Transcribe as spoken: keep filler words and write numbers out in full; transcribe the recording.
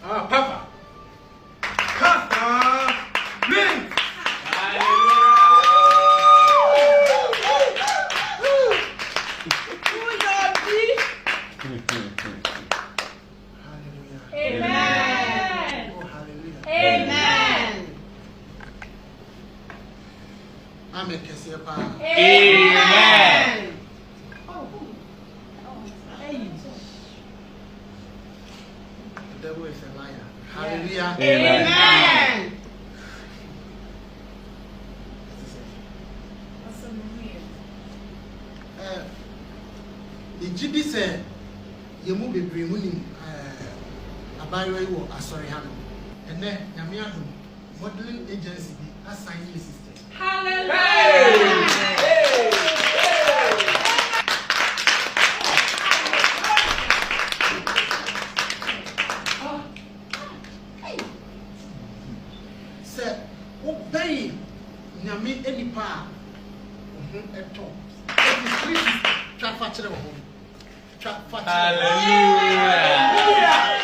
Ah, papa. Kata. Min. Pou jodi. Hallelujah. Amen. Oh, hallelujah. Amen. Amen, kè Senyè pa. Amen. Oh. Hey. Devil is a liar. Hallelujah. Amen. Amen. Eh, e G D sɛ, yɛ mu bebree munim, eh, abayewa yi wɔ asɔre ha no. Ɛnnɛ, Nyame adom, modeling agency bi asan yɛ sister. Hallelujah. Sɛ wobɛn Nyame nipa a, wo ho tɔ. Ɛfiri Kristo twa fa kyerɛ wo ho. Twa fa kyerɛ wo ho. Hallelujah.